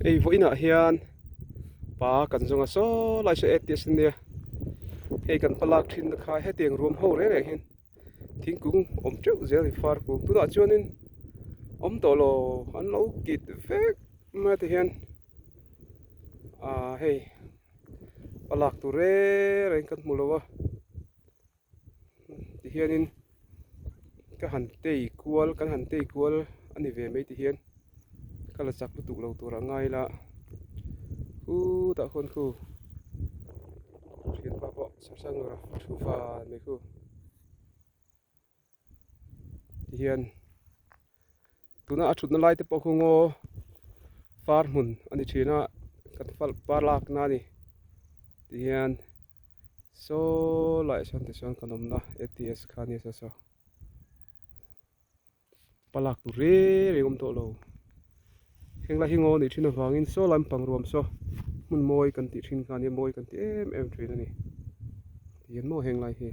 Hei vawiinah hian pa kan zawng a saw lai saw ATS ania hei kan pa lak thin na kha hetiang ruam ho reng reng hian thingkung awm teuh zel a ni far kung tunah chuanin awm tawh lo an lo kit vek mai a ti hian ah hei pa lak tur reng reng kan hmu lo a. Tihianin ka han tei kual kan han tei kual a ni ve mai tihian ka la chak lutuk lo tur a ngai la khutah khawn khu thianpa pawh Sarsangura thu van mai khu tihian tuna a thutna lai te pawh khu ngaw far hmun a ni thin a kan fal par lakna a ni tihian saw laiah sawn tichuan kan awmna ATS kha a nia saw saw pa lak tur reng reng a awm tawh lo heng lai hi ngaw a nih thin avangin saw lai pang ruam saw hmun mawi kan tih thin kha a nia mawi kan ti em em thin a ni tihian maw heng lai hi.